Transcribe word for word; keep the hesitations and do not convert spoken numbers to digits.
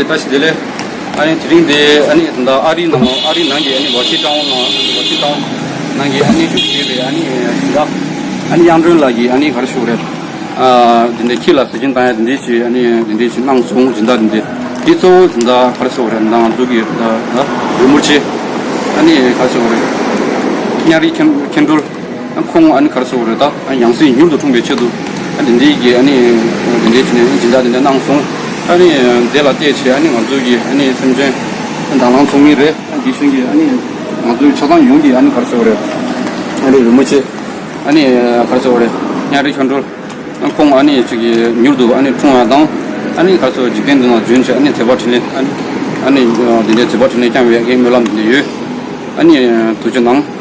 བཀྲ་ཤིས་བདེ་ལེགས། ཨ་ནི་དེ་རིང་འདི་ཨ་ནི་ད་ལྟ་ཨ་རིའི་ནང་ཨ་རིའི་ནང་གི་ཨ་ནི་ཝ་ཤིང་ཊོན་ནང་ཝ་ཤིང་ཊོན་ནང་གི་ཨ་ནི་བཞུགས་ཡོད་པའི་ཨ་ནི་ད་ཨ་ནི་དབྱངས་སྒྲོན་ལགས་ཀྱིས་ཨ་ནི་ག་རེ་ཞུ་དགོས་རེད། ཨ་འདི་འདྲའི་ཁྱི་ལ་ཟས་སྦྱིན་བཏང་ཡ་འདི་འདྲའི་ཞིག་ཨ་ནི་འདི་འདྲའི་ཞིག་གནང་སོང་། སྦྱིན་བདག་འདི་འདྲའི་འདི་གཙོ་བོ་འདི་འདྲ་ག་རེ་ཞུ་དགོས་རེད། ད་ང་ཚོ་གི་ད་ད་རི་མོ་ཆེ་ཨ་ནི་ག་རེ་ཞུ་དགོས་རེད། གཉའ་རི་མཁན་མཁན་སྒྲོལ། ཁོང་ཨ་ནི་ག་རེ་ཟེར་དགོས་རེད། ད་ཡང་སྲིད་མྱུར་དུ་འཁྲུངས་པའི་ཆེད་དུ་ཨ་དེ་འདྲའི་གི་ཨ་ནི་དེ་འདྲའི་བྱས་ནས་སྦྱིན་བདག་དེ་འདྲ་གནང་སོང་། ཨ་ནི་དེ་ལ་བལྟས་བྱས་ཨ་ནི་ང་ཚོ་གི་ཨ་ནི་སེམས་ཅན་དང་བླངས་ཚོགས་མི་རེད། ཨ་དེ་བཞིན་གི་ཨ་ནི་ང་ཚོའི་ཆ་ཚང་ཡོངས་ཀྱི་ཨ་ནི་ག་རེ་ཟེར་དགོས་རེད། ཨ་ནི་རི་མོ་ཆེ་ཨ་ནི་ག་རེ་ཟེར་དགོས་རེད། གཉའ་རི་མཁན་སྒྲོལ། ཁོང་ཨ་ནི་ཅིག་གི་མྱུར་དུ་ཨ་ནི་འཁྲུངས་ཡ་དང་ཨ་ནི་ག་རེ་ཟེར་འཇིག་རྟེན་འདི་ནང་བྱོན་བྱས་ཨ་ནི་མཛད་པ་འཕྲིན་ལས་ཨ་ནི་ཨ་ནི་དེ་འདྲའི་མཛད་པ་འཕྲིན་ལས་བསྐྱངས་པའི་ཨ་ནི་སྨོན་ལམ་དེ་འདྲ་ཡོད། ཨ་ནི་ཐུགས་རྗེ་གནང་།